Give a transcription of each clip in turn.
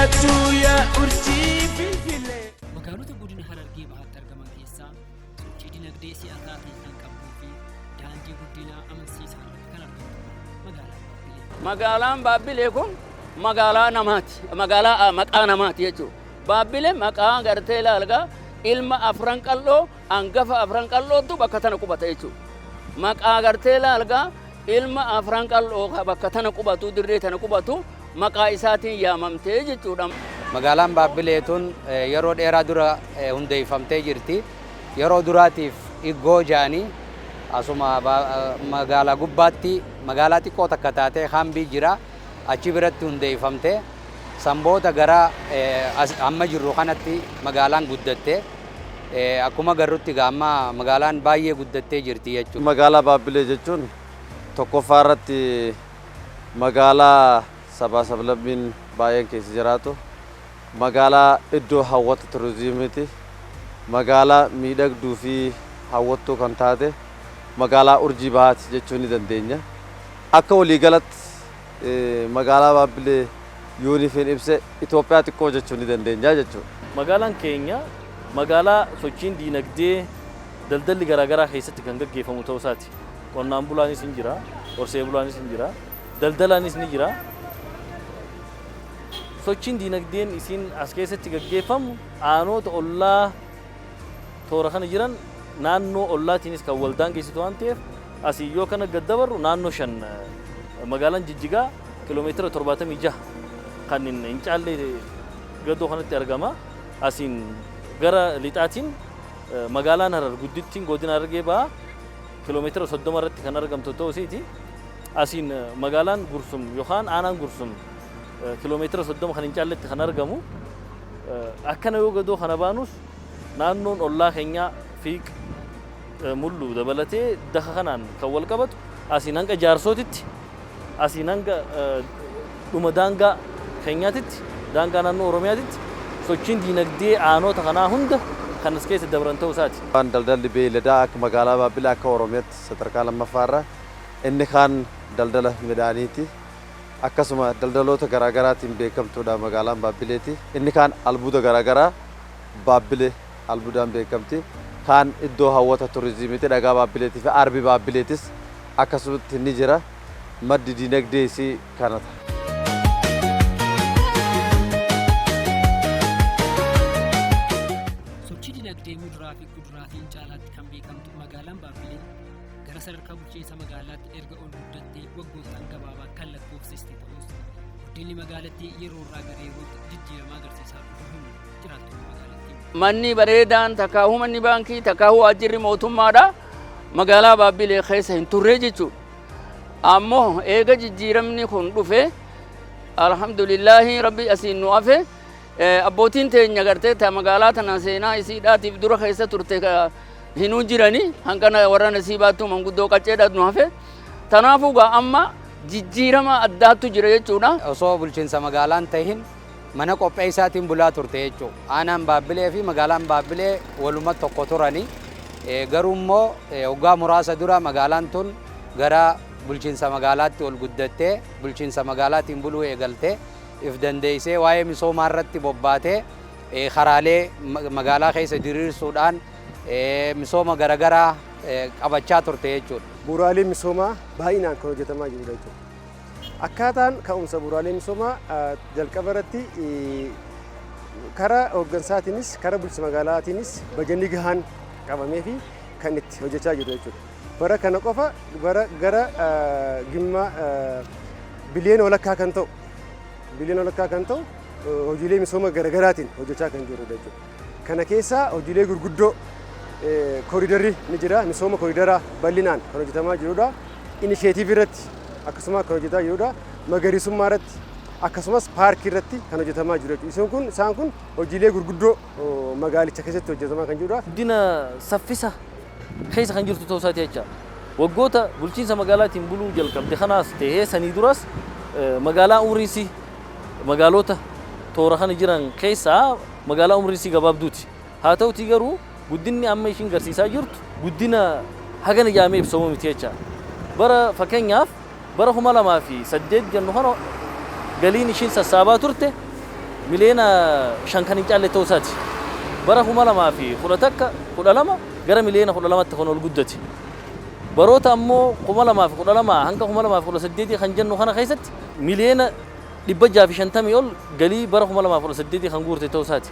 Dhiyaattuu yaa urjii Finfinnee. Magaalota godina Harargee Bahaatti argaman keessaa sochii dinagdee si'ataa ta'e kan qabduu fi daandii guddinaa amansiisaa irratti kan argamtu magaalaa Baabbilee. Magaalaan Baabbilee kun magaalaa namaati. Magaalaa maqaa namaati jechuudha. Baabbilee maqaa gartee laalgaa ilma Afran Qal'oo, hangafa Afran Qal'ootu bakka tana qubata jechuudha. Maqaa gartee laalgaa ilma Afran Qal'oo bakka tana qubatu, dirree tana qubatu, maqaa isaatiin yaamamtee jechuudha. Magaalaan Baabbilee tun yeroo dheeraa dura hundeeffamtee jirti. Yeroo duraatiif Iggoo jaanii asuma magaalaa gubbaatti magaalaa xiqqoo takka taatee hambii jira. Achi biratti hundeeffamte. Sanboota gara amma jirru kanatti magaalaan guddatte. Akkuma agarrutti amma magaalaan baay'ee guddattee jirti jechuudha. Magaalaa Baabbilee jechuun tokkoffaa irratti magaalaa sabaa sablammiin baay'een keessa jiraatu, magaalaa iddoo hawwata turizimiiti, magaalaa miidhagduu fi hawwattuu kan taate, magaalaa urjii bahaati jechuu ni dandeenya. Akka waliigalatti magaalaa Baabbilee yooniifin ibse Itoophiyaa xiqqoo jechuu ni dandeenya jechuudha. Magaalaan keenya magaalaa sochiin diinagdee daldalli garaagaraa keessatti kan gaggeeffamu ta'uu isaati. Qonnaan bulaanis hin jira, horsee bulaanis hin jira, daldalaanis ni jira. Sochiin diinagdeen isiin as keessatti gaggeeffamu aanoota ollaa toora kana jiran naannoo ollaatiinis kan wal daangessitu waan ta'eef, asii yoo kana gad dabarru naannoo 5, magaalaan Jijjigaa kiiloomeetira 76 kan hin caalle gadoo kanatti argama. Asiin gara lixaatiin magaalaan Harar guddittiin godina Harargee Bahaa kiiloomeetira 30 irratti kan argamtu ta'uu isiiti. Asiin magaalaan Gursum yookaan aanaan Gursum kiiloomeetira 30 kan hin caalletti kan argamu. Akkana yoo gadoo kana baanus naannoon ollaa keenyaa Fiiq, Mullu dabalatee daka kanaan kan wal qabatu, asiin hanga Jaarsootitti, asiin hanga dhuma daangaa keenyaatitti, daangaa naannoo Oromiyaatitti sochiin diinagdee aanota kanaa hunda kan as keessa dabran ta'uu isaati. Daldalli beeyladaa akka magaalaa Baabbilee akka Oromiyaatti sadarkaa lammaffaarra, inni kaan daldala midhaaniiti. Akkasuma daldaloota garaagaraatiin beekamtuudha magaalaan Baabbileeti. Inni kaan albuuda garaagaraa, Baabbilee albuudaan beekamti. Kaan iddoo hawwata turizimiiti, dhagaa Baabbileetii fi arbi Baabbileetis akkasumatti ni jira. Maddi diinagdee isii kana ta'a. Sochii dinagdee muduraa fi kuduraatiin caalaatti kan beekamtu magaalaan Baabbilee gara sadarkaa bulchiinsa magaalaatti erga ol guddattee waggoottan gabaabaa kan lakkoofsiste ta'us, guddinni magaalattii yeroo irraa gara yerootti jijjiirama agarsiisaa dhufuu himu jiraattonni magaalattii. Manni bareedaan takkaahuu manni baankii takkaahuu waajjirri mootummaadha magaalaa Baabbilee keessa hin turre jechuudha. Ammoo eega jijjiiramni kun dhufe, alhamdulillaahi, rabbi asiin nu hafe. Abbootiin teenya gartee ta magaalaa tana seenaa isiidhaatiif dura keessa turte hinuu jirani, hanqana warra nasiibaattuu manguddoo qacceedhaat nu hafe. Tanaafuu gaa amma jijjiirama addaattu jira jechuudha. Osoo bulchiinsa magaalaan tahin mana qopheessaatiin bulaa turte jechuudha. Aanaan Baabbilee fi magaalaan Baabbilee waluma tokko turani. Garuu immoo waggaa muraasa dura magaalaan tun gara bulchiinsa magaalaatti ol guddattee bulchiinsa magaalaatiin buluu eegaltee if dandeessee waa'ee misoomaa irratti bobbaatee karaalee magaalaa keessa diriirsuudhaan misooma garaagaraa qabachaa turte jechuudha. Bu'uuraalee misoomaa baay'inaan kan hojjetamaa jirudha jechuudha. Akkaataan ka'umsa bu'uuraalee misoomaa jalqaba irratti karaa hooggansaatiinis karaa bulchiinsa magaalaatiinis bajanni gahaan qabamee fi kan itti hojjechaa jiru jechuudha. Bara kana qofa bara gara gimma biliyoona walakkaa kan ta'u hojiilee misooma garaagaraatiin hojjechaa kan jirudha jechuudha. Kana keessaa hojiilee gurguddoo kooriidarri ni jira. Misooma kooriidaraa bal'inaan kan hojjetamaa jirudha. Inisheetiivii irratti akkasuma kan hojjetamaa jirudha. Magariisummaa irratti akkasumas paarkii irratti kan hojjetamaa jiru jechuudha. Isaan kun hojiilee gurguddoo magaalicha keessatti hojjetamaa kan jirudha. Guddina saffisa keessa kan jirtu ta'uu isaati jecha. Waggoota bulchiinsa magaalaatiin buluu jalqabde kanaas ta'ee sanii duras magaalaa umriin magaalota toora kana jiran keessaa magaalaa umriin isii gabaabduuti. Haa ta'utii garuu guddinni amma ishiin garsiisaa jirtu guddina hagana jaamee ibsamu miti jecha. Bara fakkeenyaaf bara 2008 jennu kana galiin ishiin sassaabaa turte miliyoona 5 kan hin caalle ta'uu isaati. Bara 2011, 12 gara miliyoona 12tti kan ol guddate. Baroota ammoo 2012 hanga 2018 kan jennu kana keessatti miliyoona 650 ol galii bara 2018 kan guurte ta'uu isaati.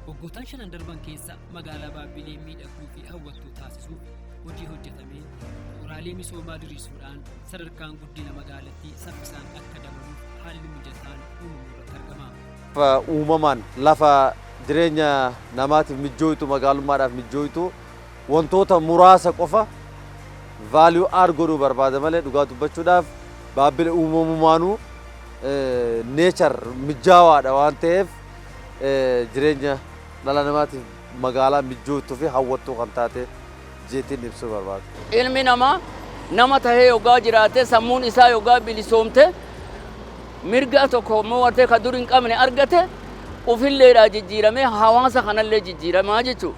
Waggoottan shanan darban keessa magaalaa Baabbilee miidhagduu fi hawwattuu taasisuuf hojii hojjetameen bu'uuraalee misoomaa diriirsuudhaan sadarkaan guddina magaalattii saffisaan akka dabaluuf haalli mijataan uumamuu irratti argama. Uumamaan lafa jireenya namaatiif mijjooytu, magaalummaadhaaf mijjooytu, wantoota muraasa qofa value add godhuu barbaada malee, dhugaa dubbachuudhaaf Baabbile uumamumaanuu nature mijaawaadha waan ta'eef, jireenya dhala namaatiif magaalaa mijjooftuu fi hawwattuu kan taate jeetiin ibsuu barbaada. Ilmi namaa nama tahee yoggaa jiraate, sammuun isaa yoggaa bilisoomte, mirga tokko immoo wartee ka dur hin qabne argate, ufilleedhaa jijjiiramee hawaasa kanallee jijjiiramaa jechuudha.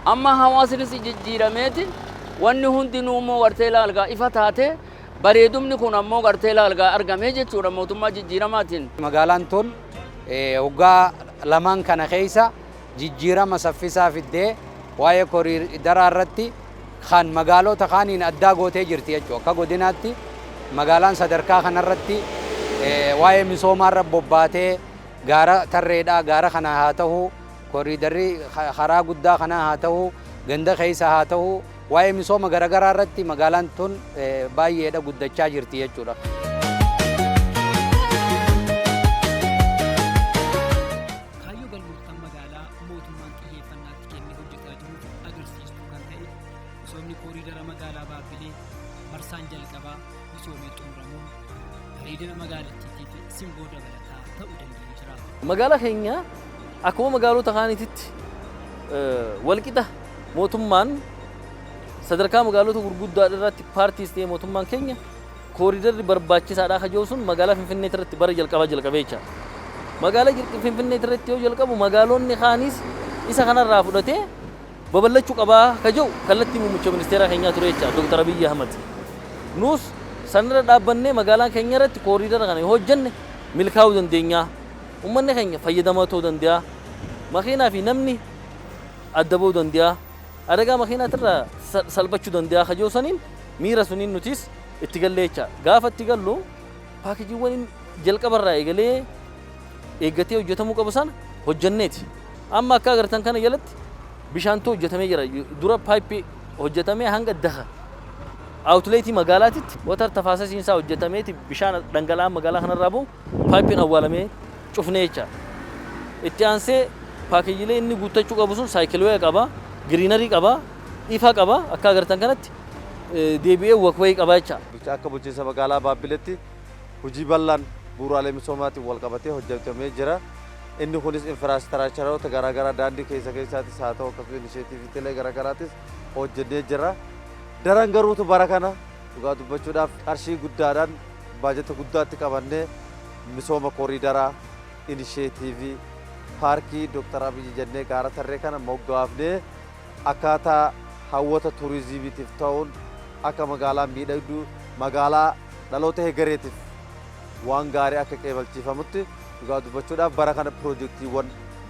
Amma hawaasnis jijjiirameeti wanni hundinuu immoo wartee laalgaa ifa taate, bareedumni kun ammoo gartee laalgaa argamee jechuudha mootummaa jijjiiramaatiin. Magaalaan tun waggaa lamaan kana keessa jijjiirama saffisaa fiddee waa'ee koriidaraa irratti kan magaalota kaaniin addaa gootee jirti jechuudha. Akka godinaatti magaalaan sadarkaa kanarratti waa'ee misoomaarra bobbaatee, gaara tarreedhaa gaara kana haa ta'u, koriidarri karaa guddaa kana haa ta'u, ganda keessa haa ta'u, waa'ee misooma garaagaraa irratti magaalaan tun baay'eedha guddachaa jirti jechuudha. Kaayyoo galmoottan magaalaa mootummaan xiyyeeffannaatti kennee hojjetaa jiruuf agarsiistuu kan ta'e misoomni kooriidara magaalaa Baabbilee marsaan jalqabaa misoomee xumuramuun bareedina magaalattiitiif simboo dabalataa ta'uu danda'ee jira. Magaalaa keenya akkuma magaalota kaaniititti walqixa mootummaan sadarkaa magaalota gurguddaa irratti paartiis ta'e, mootummaan keenya kooriidarri barbaachisaadha ka jiru sun magaalaa Finfinnee irratti bara jalqabaa jalqabee jecha. Magaalaa Finfinnee irratti yoo jalqabu, magaalonni kaanis isa kanarraa fudhatee babal'achuu qabaa ka jiru kallattii muummicha ministeeraa keenyaa ture jecha, Dr. Abiyyi Ahmad. Nus sanirra dhaabbannee magaalaan keenya irratti kooriidara kana yoo hojjenne milkaa'uu dandeenya. Uummanni keenya fayyadamaa ta'uu danda'a. Makiinaa fi namni adda ba'uu danda'a. Adagaa makiinaatirraa salphachuu danda'a ka jiru saniin, miira suniin nutis itti gallee jecha. Gaafa itti gallu paakejiiwwan jalqabarraa eegalee eeggatee hojjetamuu qabu sana hojjenneeti. Amma akka agartan kana jalatti bishaantu hojjetamee jira. Dura paayippii hojjetamee hanga daha outletii magaalaatitti water tafaasasiin isaa hojjetameeti, bishaan dhangala'aan magaalaa kanarraa bu'u paayippiin awwaalamee cufnee jecha. Itti aansee paakejiilee inni guuttachuu qabu sun cycleway qaba, greenery qaba, ifa qaba, akka agartan kanatti deebi'ee walkway qaba jecha. Akka bulchiinsa magaalaa Baabbiletti hojii bal'aan bu'uuraalee misoomaatiin wal qabatee hojjetamee jira. Inni kunis infrastructureoota garaagaraa daandii keessa keessaatis haa ta'u, akkasumas initiativeiilee garaagaraatis hojjennee jira. Daran garuutu bara kana dhugaa dubbachuudhaaf qarshii guddaadhaan baajata guddaatti qabannee misooma kooriidaraa initiative paarkii Dr. Abiyyi jennee gaara tarree kana moggaafnee, akkaataa hawwata turizimiitiif ta'uun akka magaalaa miidhagduu, magaalaa dhaloota hegereetiif waan gaarii akka qeebalchiifamutti, dhugaa dubbachuudhaaf bara kana piroojeektiiwwan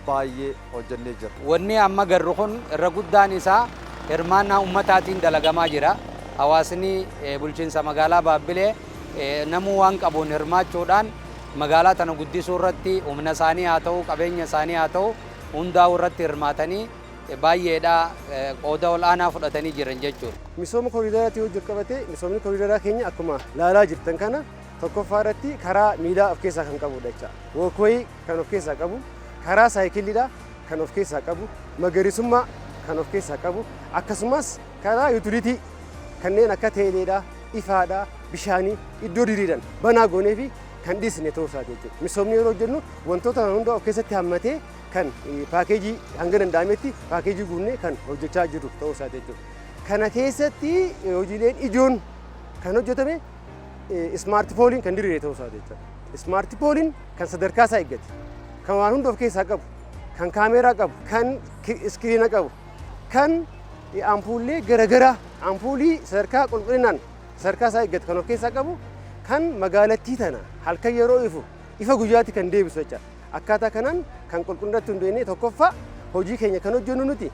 baay'ee hojjennee jira. Wanni amma garru kun irra guddaan isaa hirmaannaa ummataatiin dalagamaa jira. Hawaasni bulchiinsa magaalaa Baabbilee namuu waan qabuun hirmaachuudhaan magaalaa tana guddisuu irratti, humna isaanii haa ta'u, qabeenya isaanii haa ta'u, hundaa'uu irratti hirmaatanii baay'eedha qooda ol'aanaa fudhatanii jiran jechuudha. Misooma kooriidaraatii hojii qabate, misoomni kooriidaraa keenya akkuma laalaa jirtan kana tokkoffaa irratti karaa miilaa of keessaa kan qabudha jecha. Walkway kan of keessaa qabu, karaa saayikiliidha kan of keessaa qabu, magariisummaa kan of keessaa qabu, akkasumas karaa utility kanneen akka teeleedha, ifaadha, bishaanii iddoo diriiran banaa goonee fi kan dhiisne ta'uu isaati jechuudha. Misoomni yeroo hojjennu wantoota kana hunda of keessatti hammatee kan paakeejii hanga danda'ametti paakeejii guunnee kan hojjechaa jirru ta'uu isaati jechuudha. Kana keessatti hojiileen ijoon kan hojjetame smart poleiin kan diriire ta'uu isaati jechuudha. Smart poleiin kan sadarkaa isaa eeggate, kan waan hunda of keessaa qabu, kan kaameeraa qabu, kan screena qabu, kan ampuullee garaagaraa, ampuulii sadarkaa qulqullinaan sadarkaa isaa eeggate kan of keessaa qabu. Kan magaalattii tana halkan yeroo ifu ifa guyyaatti kan deebisu jecha. Akkaataa kanaan kan qulqullinatti hundeennee, tokkoffaa hojii keenya kan hojjennu nuti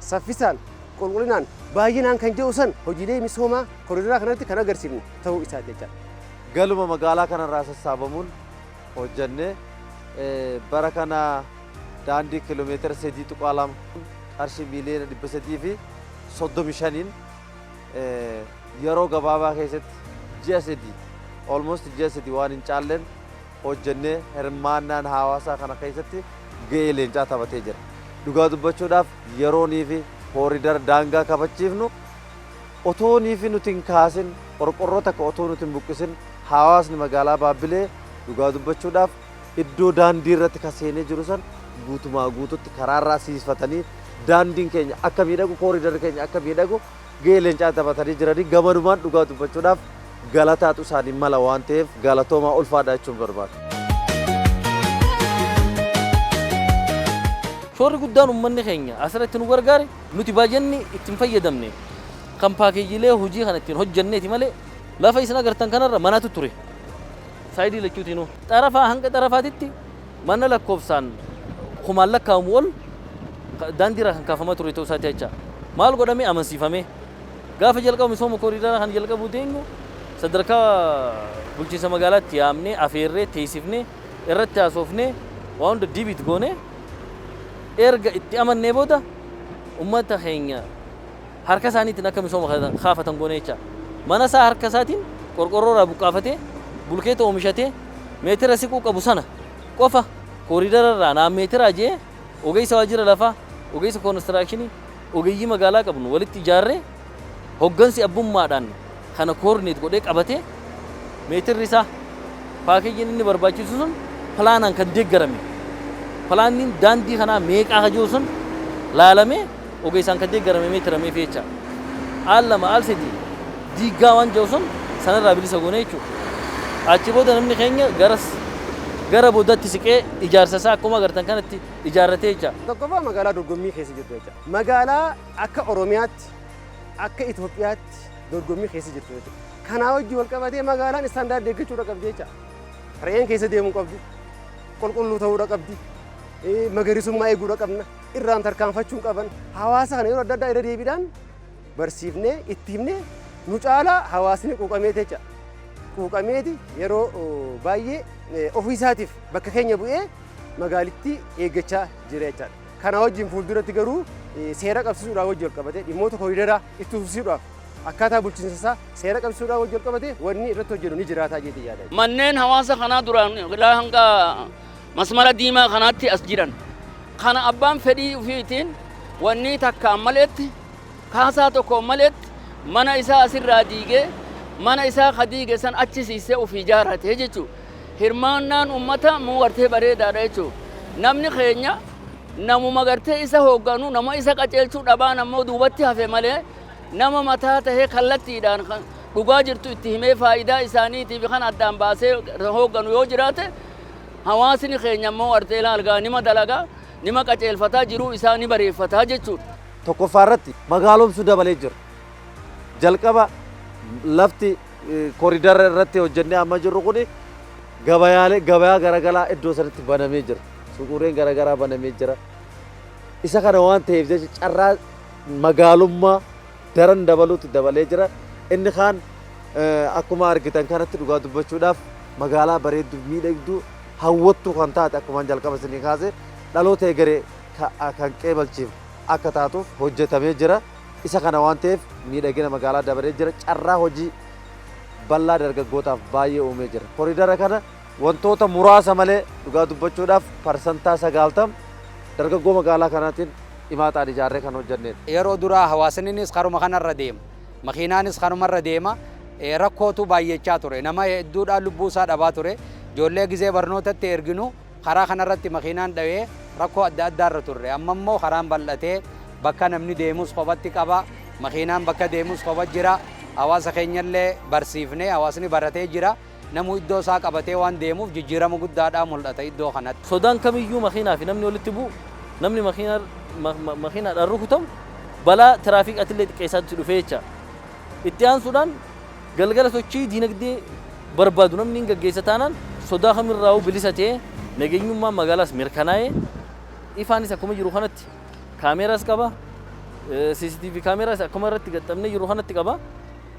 saffisaan, qulqullinaan, baay'inaan kan jedhu san hojiilee misoomaa koriidaraa kanatti kan agarsiifnu ta'uu isaati jecha. Galuma magaalaa kanarraa sassaabamuun hojjannee bara kana daandii kiiloomeetira 3.2 qarshii 335,000,000n yeroo gabaabaa keessatti ji'a 3, almost ji'a 3 waan hin caalleen hojjannee, hirmaannaan hawaasaa kana keessatti ga'ee leencaa taphatee jira. Dhugaa dubbachuudhaaf, yeroonii fi kooriidara daangaa kabachiifnu otoonii fi nuti hin kaasin, qorqorroo takka otoo nuti hin buqqisin, hawaasni magaalaa Baabbilee dhugaa dubbachuudhaaf iddoo daandii irratti ka seenee jiru san guutumaa guututti karaarraa siisfatanii, daandiin keenya akka miidhagu, kooriidarri keenya akka miidhagu ga'ee leencaa taphatanii jiranii, gamanumaan dhugaa dubbachuudhaaf galataatu isaanii mala waan ta'eef galatoomaa, ulfaadha jechuun barbaada. Shoorri guddaan uummanni keenya asirratti nu gargaare, nuti baajanni ittiin fayyadamne kan paakeejiilee hojii kana ittiin hojjanneeti malee, lafa isin agartan kanarra manatu ture. Saayidii lachuutiinuu. Xarafaa hanga xarafaatitti mana lakkoofsaan kumaan lakkaa'amu ol daandiirraa kan kaafamaa ture ta'uu isaati jecha. Maal godhamee amansiifamee gaafa jalqaba misooma kooriidaraa kan jalqabuu deenyu sadarkaa bulchiinsa magaalaatti yaamnee, afeerree, teessifnee, irratti haasofnee, waan hunda dibiit goonee, erga itti amannee booda ummata keenya harka isaaniitiin akka misooma kaafatan goone jecha. Mana isaa harka isaatiin qorqorroo irraa buqqaafatee, bulkeeta oomishatee, meetira siquu qabu sana qofa kooriidara irraa naan meetiraa jee ogeessa waajjira lafaa, ogeessa koonistiraakshini, ogeeyyii magaalaa qabnu walitti ijaarree, hoggansi abbummaadhaan kana coordinate godhee qabatee, meetirri isaa paakeejiin inni barbaachisu sun pilaanaan kan deeggarame, pilaanniin daandii kanaa meeqaa ka jiru sun laalamee, ogeessaan kan deeggarame meetirameef jecha. Al lama al sadi diiggaa waan jiru sun sanarraa bilisa goone jechuudha. Achi booda namni keenya garas gara boodatti siqee ijaarsa isaa akkuma agartan kanatti ijaarratee jecha. Tokkoffaa, magaalaa dorgommii keessa jirtu jecha. Magaalaa akka Oromiyaatti, akka Itoophiyaatti dorgommii keessa jirtu jechuudha. Kanaa wajjin wal qabatee magaalaan istaandaardii eeggachuudha qabdi jecha. Re'een keessa deemuu qabdu, qulqulluu ta'uudha qabdi, magariisummaa eeguudha qabna, irraan tarkaanfachuu qaban. Hawaasa kana yeroo adda addaa irra deebiidhaan barsiifnee, itti himnee, nu caalaa hawaasni quuqameeti jecha. Quuqameeti yeroo baay'ee ofii isaatiif bakka keenya bu'ee magaalittii eeggachaa jira jechaadha. Kana wajjin fuulduratti garuu seera qabsiisuudhaan wajjin wal qabatee, dhimmoota kooriidaraa itti fufsiisuudhaaf, akkaataa bulchiinsa isaa seera qabsiisuudhaan wajjin wal qabatee wanni irratti hojjennu ni jiraataa jeetii yaada. Manneen hawaasa kanaa duraan ilaa hanga masmara diimaa kanaatti as jiran. Kana abbaan fedhii ofiitiin wanni takkaan maletti, kaasaa tokkoon maletti mana isaa asirraa diigee, mana isaa ka diige san achi siisee ofii ijaarrate jechuudha. Hirmaannaan uummata muu gartee bareedaadha jechuudha. Namni keenya namuma gartee isa hoogganu, nama isa qajeelchuu dhabaan ammoo duubatti hafe malee, nama mataa tahee kallattiidhaan dhugaa jirtu itti himee, faayidaa isaaniitiif kan addaan baasee hoogganu yoo jiraate, hawaasni keenya immoo gartee ilaalgaa nima dalagaa, nima qajeelfataa, jiruu isaa ni bareeffataa jechuudha. Tokkoffaa irratti magaalomsuu dabalee jira. Jalqaba lafti kooriidara irratti hojjennee amma jirru kuni gabayaalee, gabayaa garaagaraa iddoo sanatti banamee jira. Suuquureen garaagaraa banamee jira. Isa kana waan ta'eef jecha carraa magaalummaa daran dabaluutti dabalee jira. Inni kaan akkuma argitan kanatti dhugaa dubbachuudhaaf magaalaa bareedduu, miidhagduu, hawwattuu kan taate, akkuma jalqaba isinii kaase, dhaloota egeree kan qeebalchiif akka taatuuf hojjetamee jira. Isa kana waan ta'eef miidhagina magaalaa dabalee jira. Carraa hojii bal'aa dargaggootaaf baay'ee uumee jira. Koriidara kana wantoota muraasa malee dhugaa dubbachuudhaaf 90% dargaggoo magaalaa kanaatiin dhimaaxaan ijaarree kan hojjennedha. Yeroo duraa hawaasninis karuma kanarra deema. Makiinaanis kanumarra deema. Rakkootu baay'achaa ture. Nama hedduudhaan lubbuu isaa dhabaa ture. Ijoollee gizee barnootatti erginu karaa kanarratti makiinaan dhawee rakkoo adda addaarra turre. Amma immoo karaan bal'atee bakka namni deemus kophatti qaba. Makiinaan bakka deemus kopha jira. Hawaasa keenyallee barsiifnee hawaasni baratee jira. Namu iddoo isaa qabatee waan deemuuf jijjiirama guddaadhaa mul'ata iddoo kanatti. Sodaan kamiyyuu makiinaa fi namni walitti bu'u, namni makiinaadhaan rukutamu, balaa tiraafiqaatillee xiqqeessaatti dhufee jecha. Itti aansuudhaan galgala sochii diinagdee Barbaadu namni hin gaggeessa taanaan sodaa kamirraa bilisa ta'ee, nageenyummaan magaalaas mirkanaa'ee, ifaanis akkuma jiru kanatti kaameeraas qaba, CCTV kaameraas akkuma irratti gaxxamnee jiru kanatti qaba.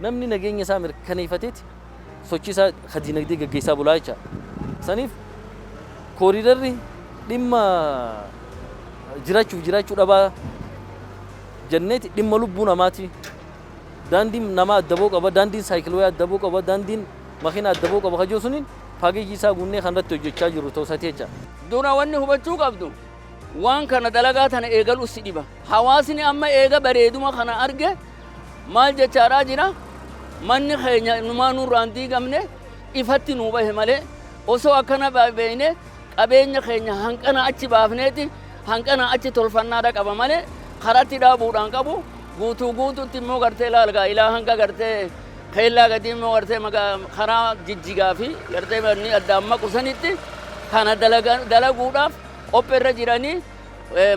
Namni nageenya isaa mirkaneeffateeti sochii isaa ka dinagdee gaggeessaa bulaa jecha. Saniif kooriidarri dhimma jiraachuuf jiraachuu dhabaa jenneeti dhimma lubbuu namaati. Daandiin namaa addaboo qaba, daandiin saayikilwee addaboo qaba, daandiin makiina addaboo qaba kajoo suniin paakeejii isaa guunnee kan irratti hojjechaa jiru ta'uu isaati jecha. Dura wanni hubachuu qabdu, waan kana dalagaa tana eegalu si dhiba. Hawaasni amma eega bareeduma kana arge maal jechaadhaa jira? Manni keenya numaa nurraan diigamne, ifatti nuu bahe malee, osoo akkana beeyne qabeenya keenya hanqana achi baafneeti hanqana achi tolfannaadha qaba malee karatti dhaabuudhaan qabu. Guutuu guutuutti immoo gartee laalgaa ilaa hanga gartee keellaa gadi immoo gartee karaa jijjigaa fi gartee manni addaan maqu sanitti kana dalaguudhaaf qopheerra jiranii,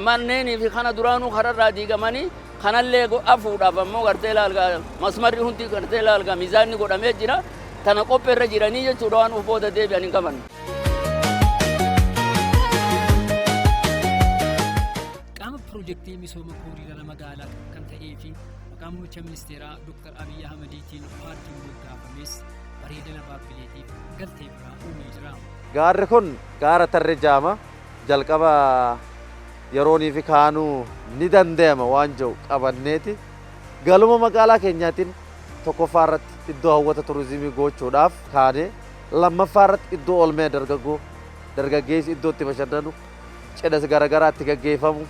manneenii fi kana duraanuu kararraa diigamanii kanallee afuudhaaf ammoo gartee laalgaa masmarri hundi gartee laalgaa miizaanni godhamee jira, tana qopheerra jiranii jechuudha. Waan uf booda deebi'an hin qaban. Qaama piroojeektii misooma kooriidara magaalaa kan ta'ee fi maqaa muummicha ministeeraa Dr. Abiyyi Ahmediitiin paarkiin moggaafames bareedina Baabbileetiif galtee biraa uumee jira. Gaarri kun gaara Tarree Jaama. Jalqaba yeroonii fi kaanuu ni danda'ama waan jedhu qabanneeti galuma magaalaa keenyaatiin tokkoffaa irratti iddoo hawwata turizimii gochuudhaaf kaanee, lammaffaa irratti iddoo oolmee dargaggoo dargaggeessi iddoo itti bashannanu, cidhas garaagaraa itti gaggeeffamu,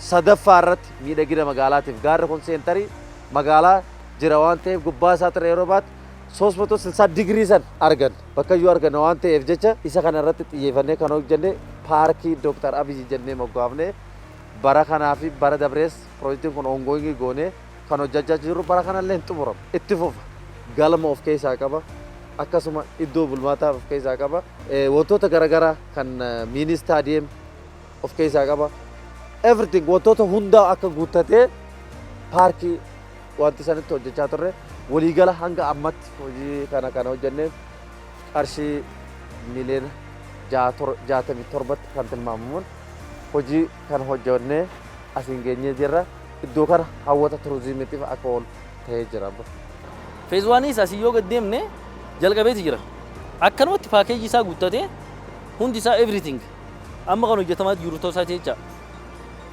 sadaffaa irratti miidhagina magaalaatiif gaarri kun seentarii magaalaa jira waan ta'eef gubbaa isaa ture yeroo baatu 360 digirii san argan bakka iyyuu arganna waan ta'eef jecha isa kana irratti xiyyeeffannee kan hojjenne paarkii Dooktar Abiyyi jennee moggaafne. Bara kanaa fi bara dabrees piroojeektiin kun ongoing goonee kan hojjechaa jirru, bara kanallee hin xumuramu, itti fufa. Galma of keessaa qaba, akkasuma iddoo bulmaataa of keessaa qaba, wantoota garaagaraa kan mini stadium of keessaa qaba, everything wantoota hundaa akka guuttatee paarkii wanti sanitti hojjechaa turre. Waliigala hanga ammatti hojii kana kan hojjenneef qarshii miliyoona 67tti kan tilmaamamuun hojii kan hojjennee asiin geenyee jirra. Iddoo kana hawwata turizimiitiif akka oolu ta'ee jira. Phase oneiis asii yoo gad deemne jalqabeeti jira. Akkanumatti paakeejii isaa guuttatee hundi isaa everything amma kan hojjetamaa jiru ta'uu isaati jecha.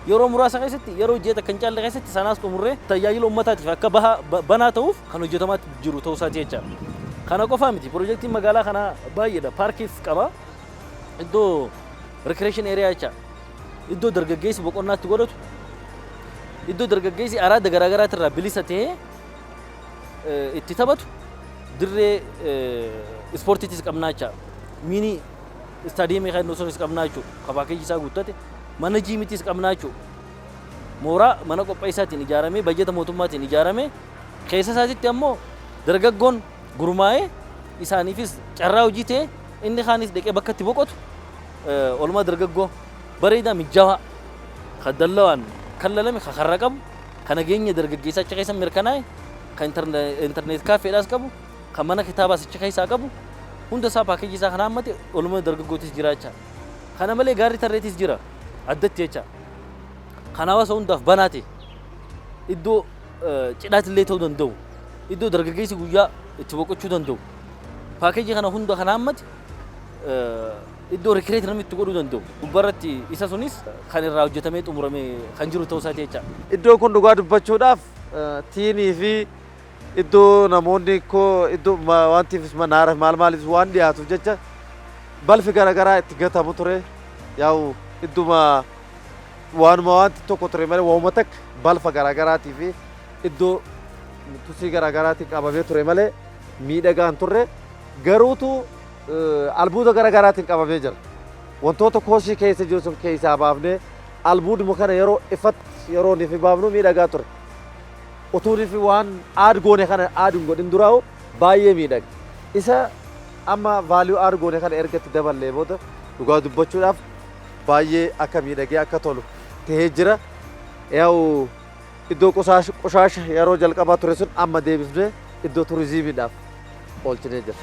Yeroo muraasa keessatti, yeroo ji'a takka hin caalle keessatti sanaas xumurree tajaajila uummataatiif akka bahaa banaa ta'uuf kan hojjetamaa jiru ta'uu isaati jecha. Kana qofaa miti, piroojeektiin magaalaa kanaa baay'eedha. Paarkiis qaba. Iddoo recreation area jecha. Iddoo dargaggeessi boqonnaatti godhatu. Iddoo dargaggeessi araada garaagaraatirraa bilisa ta'ee itti taphatu, dirree ispoortiitis qabnaa jecha. Mini istaadiyeemii kan sunis qabnaa jechuudha. Ka paakeejii isaa guuttate mana jiimitis qabnaa jechuudha. Mooraa mana qopheessaatiin ijaaramee, bajeta mootummaatiin ijaaramee, keessa isaatitti ammoo dargaggoon gurmaa'ee isaaniifis carraa hojii ta'e, inni kaanis dhaqee bakka itti boqotu, oolmaa dargaggoo bareedaa mijaawaa kan dallawaan kallalame, kan karra qabu, kan nageenya dargaggeessaa achi keessa mirkanaa'e, kan internet cafedhaas qabu, kan mana kitaabaas achi keessaa qabu, hunda isaa paakeejii isaa kana hammate oolmaa dargaggootis jira jecha. Kana malee gaarri Tarreetis jira addatti jecha. Kan hawaasa hundaaf banaa ta'e, iddoo cidhaatillee ta'uu danda'u, iddoo dargaggeessi guyyaa itti boqochuu danda'u, paakeejii kana hunda kana hammate, iddoo recreate namni itti godhuu danda'u gubbaarratti isa sunis kan irraa hojjetamee xumurame kan jiru ta'uu isaati jecha. Iddoon kun dhugaa dubbachuudhaaf tiinii fi iddoo namoonni koo iddoo wantiif manaara maal maaliif waan dhiyaatuuf jecha balfi garaagaraa itti gatamu ture. Yaa'u idduma waanuma wanti tokko ture malee waanuma takka balfa garaagaraatii fi iddoo tusii garaagaraatiin qabamee ture malee miidhagaa hin turre. Garuutu albuuda garaagaraatiin qabamee jira. Wantoota koosii keessa jiru sun keessaa baafnee albuuduma kana yeroo ifatti yeroo nufi baafnu miidhagaa ture. Utuu nufi waan add goone kana add hin godhin duraa'u baay'ee miidhaga. Isa amma value add goone kana erga itti daballee booda dhugaa dubbachuudhaaf baay'ee akka miidhagee akka tolu ta'ee jira. Yaa'u iddoo qoshaasha yeroo jalqabaa ture sun amma deebifnee iddoo turizimiidhaaf oolchinee jira.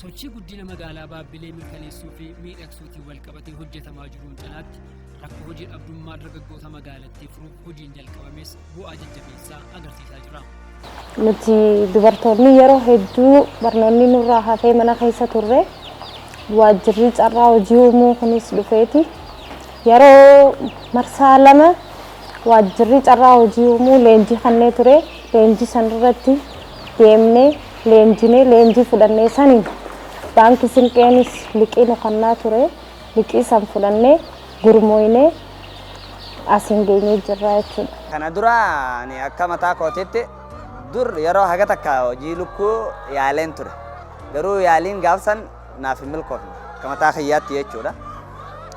Sochii guddina magaalaa Baabbilee mirkaneessuu fi miidhagsuutiin walqabatee hojjetamaa jiruun cinaatti rakkoo hojii dhabdummaa dargaggoota magaalattii furuuf hojiin jalqabames bu'aa jajjabeessaa agarsiisaa jira. Nuti dubartoonni yeroo hedduu barnoonni nurraa hafee mana keessa turre. Waajjirri carraa hojii uumuu kunis dhufeeti. Yeroo marsaa 2 waajjirri carraa hojii uumuu leenjii kannee ture. Leenjii sanarratti deemnee leenjinee leenjii fudhannee saniin baankii Sinqeenis liqii nu kennaa ture. Liqii san fudhannee gurmooynee asiin geenyee jirra jechuudha. Kana dura ani akka mataa kootiitti dur yeroo haga takka hojii lukkuu yaaleen ture. Garuu yaaliin gaafsan naaf hin milkoofne. Akka mataa kiyyaatti jechuudha.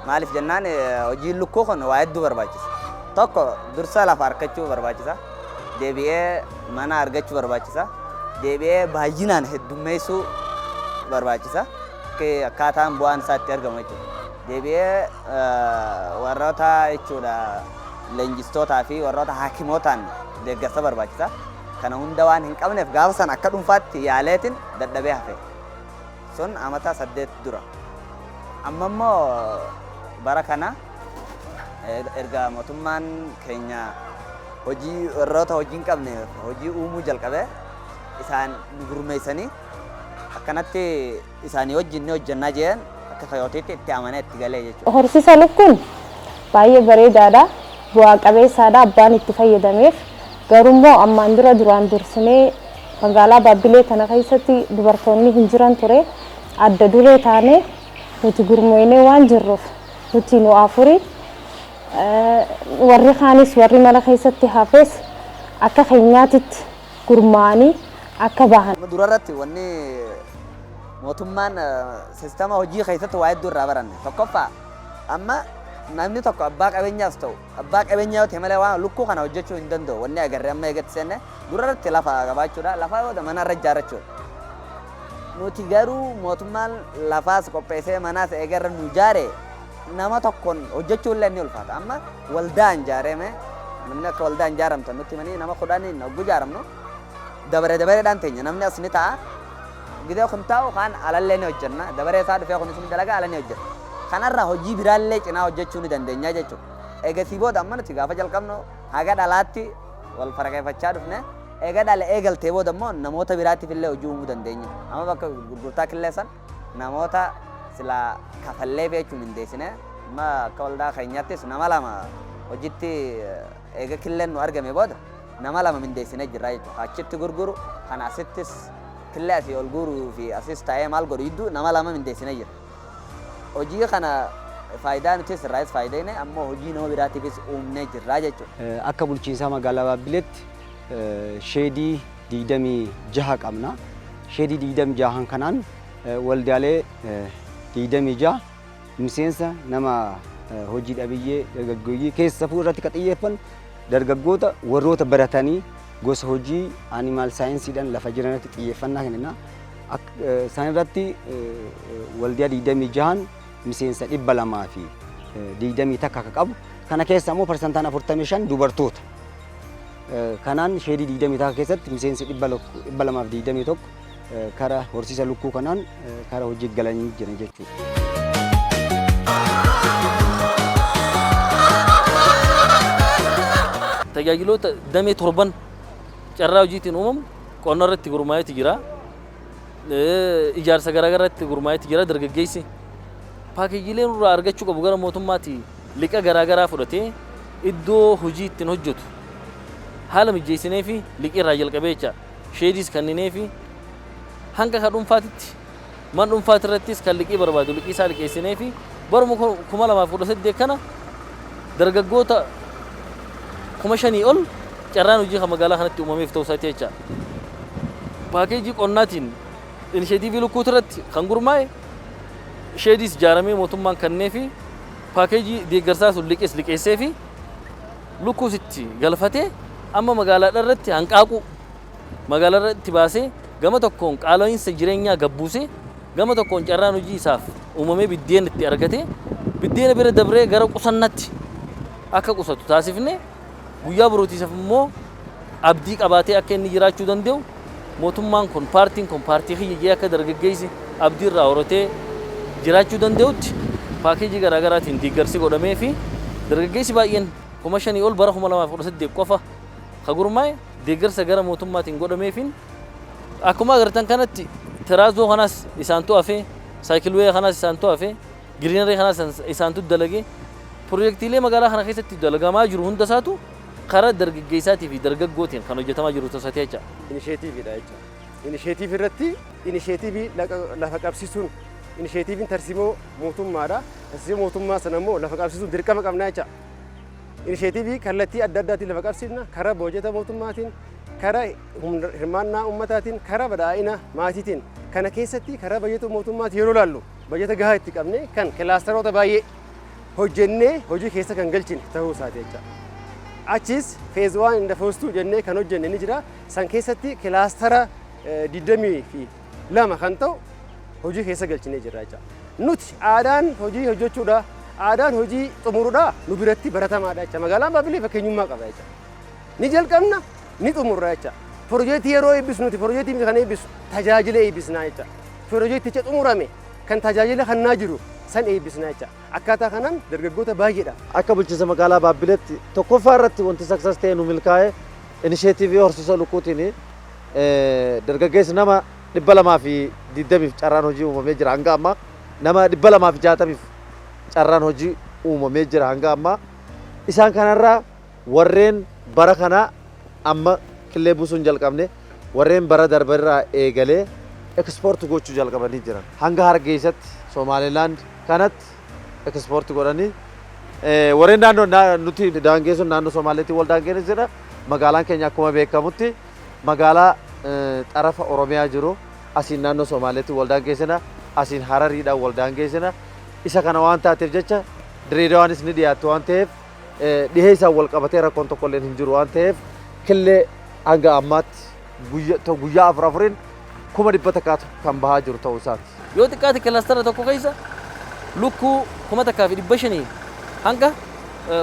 Maaliif jennaan, hojiin lukkuu kun waa hedduu barbaachisa. Tokko, dursa lafa argachuu barbaachisa. Deebi'ee mana argachuu barbaachisa. Deebi'ee baay'inaan heddummeessuu barbaachisa. Akkaataan bu'aan isaa itti argamu jechuudha. Deebi'ee warroota jechuudha leenjistootaa fi warroota haakimootaan deeggarsa barbaachisa. Kana hunda waan hin qabneef gaafa sana akka dhuunfaatti yaaleetiin dadhabee hafe. Sun amata 8 dura. Amma immoo bara kana erga mootummaan keenya hojii warroota hojii hin qabne hojii uumuu jalqabe, isaan nu gurmeessanii akkanatti isaanii wajjin ni hojjannaa jeen akka kayootiitti itti amanee itti galee jechuudha. Horsiisa lukkuun baay'ee bareedaadha. Bu'aa qabeessaadha abbaan itti fayyadameef. Garuu ammaan dura duraan dursinee magaalaa Baabbilee kana keessatti dubartoonni hin jiran ture. Adda duree taanee nuti gurmooynee waan jirruuf nuti nu afuri, warri kaanis warri mana keessatti hafes akka keenyaatitti gurmaa'anii akka bahan. Durarratti wanni mootummaan sistema hojii keessatti waa hedduu irraa baranne. Tokkoffaa, amma namni tokko abbaa qabeenyaas ta'u, abbaa qabeenyaa yoo ta'e malee waan lukkuu kana hojjechuu hin danda'u. Wanni agarre amma eegatti seenne durarratti lafa qabaachuudha. Lafa booda mana irra ijaarrachuudha. Nuti garuu mootummaan lafaas qopheessee manaas eegarra nu ijaare, nama tokkoon hojjechuu illee ni ulfaata. Amma waldaan ijaarame, namni akka waldaan ijaaramtan nutti himanii, nama 10n hogguu ijaaramnu dabare dabareedhaan teenya, namni as ni ta'a. Gidee kun taa'u kaan alallee ni hojjenna. Dabaree isaa dhufee kunis ni dalaga, ala ni hojjeta. Kanarraa hojii biraallee cinaa hojjechuu ni dandeenya jechuudha. Eegasii booda amma nuti gaafa jalqabnu haga dhalaatti wal faraqeeffachaa dhufne. Eega dhala eegaltee booda immoo namoota biraatiif illee hojii uumuu dandeenya. Amma bakka gurgurtaa killeessan namoota silaa kafallee jechuun mindeessine, amma akka waldaa keenyaattis nama 2 hojiitti eega killeen nu argame booda nama 2 mindeessine jirra jechuudha. Achitti gurguru kan asittis killee asii ol guuruu fi asis taa'ee maal godhu jidduu nama 2 mindeessine jira. Hojii kana faayidaa nutis irraayis faayidayne, ammoo hojii nama biraatiifis uumnee jirra jechuudha. Akka bulchiinsaa magaalaa Baabbileetti sheedii 26 qabna. Sheedii 26n kanaan waldaalee 26 miseensa nama hojii dhabiyyee dargaggeeyyii keessafuu irratti kan xiyyeeffannu dargaggoota warroota baratanii gosa hojii animal saayinsiidhaan lafa jiranitti xiyyeeffannaa kennina. Isaan irratti waldiyaa 26n miseensa 221 akka qabu. Kana keessa immoo parsantaan 45 dubartoota. Kanaan sheedii 21 keessatti miseensi 221 kara horsiisa lukkuu kanaan kara hojii galanii jiran jechuudha. Tajaajiloota damee torban carraa hojiitiin uumamu qonna irratti gurmaa'eeti jira. Ijaarsa garaagaraa irratti gurmaa'eeti jira dargaggeessi. Paakeejiilee nurraa argachuu qabu gara mootummaati liqa garaagaraa fudhatee iddoo hojii ittiin hojjetu haala mijeessinee fi liqii irraa jalqabee jecha sheediis kenninee fi hanga kan dhuunfaatitti man dhuunfaati irrattis kan liqii barbaadu liqii isaa liqeessinee fi baruma 2018 kana dargaggoota 5,000 ol carraan hojii kan magaalaa kanatti uumameef ta'uu isaati jecha. Paakeejii qonnaatiin inisheetiivii lukkuuti irratti kan gurmaa'e sheediis ijaaramee mootummaan kennee fi paakeejii deeggarsaa sun liqees liqeessee fi lukkuus itti galfatee amma magaalaadha irratti hanqaaquu magaalaa irratti baasee gama tokkoon qaala'insa jireenyaa gabbuusee, gama tokkoon carraan hojii isaaf uumamee biddeen itti argatee biddeena bira dabree gara qusannatti akka qusatu taasifne, guyyaa borootiisaaf immoo abdii qabaatee akka inni jiraachuu danda'u. Mootummaan kun, paartiin kun paartii kiyya akka dargaggeessi abdii irraa horatee jiraachuu danda'utti paakeejii garaagaraatiin deeggarsi godhamee fi dargaggeessi baay'een 5,000 ol bara 2018 qofa ka gurmaa'e deeggarsa gara mootummaatiin godhameefin akkuma agartan kanatti teraazoo kanaas isaantu hafee, cycleway kanaas isaantu hafee, greenery kanaas isaantu dalagee, piroojeektiilee magaalaa kana keessatti dalagamaa jiru hunda isaatu karaa dargaggeessaatii fi dargaggootiin kan hojjetamaa jiru tasaati jecha. Inisheetiiviidha jechuudha. Inisheetiivii irratti inisheetiivii lafa qabsiisuun, inisheetiiviin tarsiimoo mootummaadha. Tarsiimoo mootummaa sana immoo lafa qabsiisuun dirqama qabna jecha. Inisheetiivii kallattii adda addaatiin lafa qabsiisna: karaa bojeta mootummaatiin, karaa hirmaannaa uummataatiin, karaa badhaa'ina maatiitiin. Kana keessatti karaa bajeta mootummaatiin yeroo ilaallu, bajeta gahaa itti qabne kan kilaastaroota baay'ee hojjennee hojii keessa kan galchine ta'uu isaati jecha. Achis phase 1 and phase 2 jennee kan hojjenne ni jira. San keessatti kilaastara 22 kan ta'u hojii keessa galchinee jirra jecha. Nuti aadaan hojii hojjechuudha, aadaan hojii xumuruudha nu biratti baratamaadha jecha. Magaalaan Baabbilee fakkeenyummaa qaba jecha. Ni jalqabna, ni xumurra jecha. Piroojeektii yeroo eebbisu, nuti piroojeektii kan eebbisu tajaajila eebbisnaa jecha. Piroojeekticha xumurame kan tajaajila kennaa jiru san eebbisnaa jecha. Akkaataa kanaan dargaggoota baay'eedha. Akka bulchiinsa magaalaa Baabbileetti tokkoffaa irratti wanti success ta'e nu milkaa'e inisheetiivii horsiisa lukkuutiin dargaggeessi nama 220f carraan hojii uumamee jira hanga ammaa. Nama 260f carraan hojii uumamee jira hanga ammaa. Isaan kanarraa warreen bara kana amma qillee buusuun jalqabne, warreen bara darbarraa eegalee export gochuu jalqabanii jiran. Hanga Hargeessatti, Somaalilaand kanatti export godhanii, warreen naannoo nuti daangeessuun naannoo Somaaliitti wal daangeessu jira. Magaalaan keenya akkuma beekamutti magaalaa xarafa Oromiyaa jiru, asiin naannoo Somaaliitti wal daangeessina, asiin Harariidhaan wal daangeessina. Isa kana waan taateef jecha Direedawaanis ni dhiyaattu waan ta'eef, dhihee isaan wal qabatee rakkoon tokko illee hin jiru waan ta'eef, killee hanga ammaatti guyyaa afur afuriin 100,000tu kan bahaa jiru ta'uu isaati. Yoo xiqqaate kilaastara tokko keessa lukkuu 1500 hanga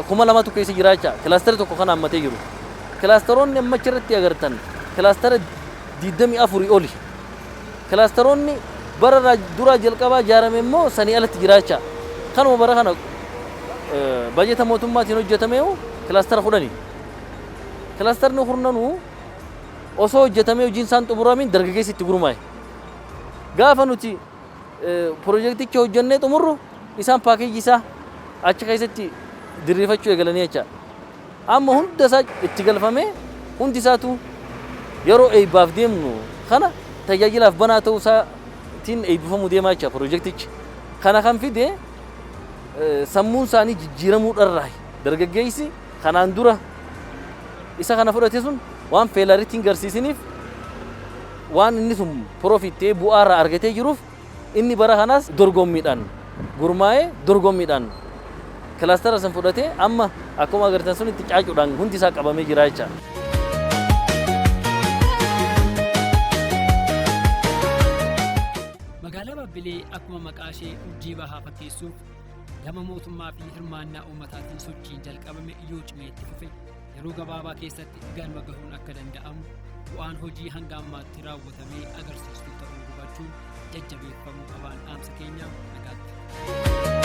2000tu keessa jiraachaa kilaastara tokko kan hammatee jiru. Kilaastaroonni amma achirratti agartan kilaastara 24 oli. Kilaastaroonni bara duraa jalqabaa ijaarame immoo sanii alatti jiraachaa. Kanuma bara kana bajeta mootummaatiin hojjetameewu kilaastara 10. Kilaastarni kurnanuu osoo hojjetamee hojiin isaan xumuramiin dargaggeessi itti gurmaa'e. Gaafa nuti piroojeekticha hojjennee xumurru, isaan paakeejii isaa achi keessatti diriirfachuu eegalanii jecha. Amma hunda isaa itti galfamee, hundi isaatu yeroo eebbaaf deemnu kana tajaajilaaf banaa ta'uu isaatiin eebbifamuu deemaa jecha piroojeektichi. Kana kan fide sammuun isaanii jijjiiramuu dharraa dargaggeessi kanaan dura isa kana fudhate sun waan failureitti garsiisiniif, waan inni sun profit ta'ee bu'aa irraa argatee jiruuf, inni bara kanaas dorgommiidhaan gurmaa'ee, dorgommiidhaan kilaastara san fudhatee, amma akkuma agartan sun itti caacuudhaan hundi isaa qabamee jira jecha. Magaalaa Baabbilee akkuma maqaa ishee urjii bahaa fakkeessuuf gama mootummaa fi hirmaannaa uummataatiin sochiin jalqabame yoo cimee itti fufe, yeroo gabaabaa keessatti galma gahuun akka danda'amu bu'aan hojii hanga ammaatti raawwatamee agarsiistuu ta'uu hubachuun jajjabeeffamuu qabaan dhaamsa keenya. Nagaatti.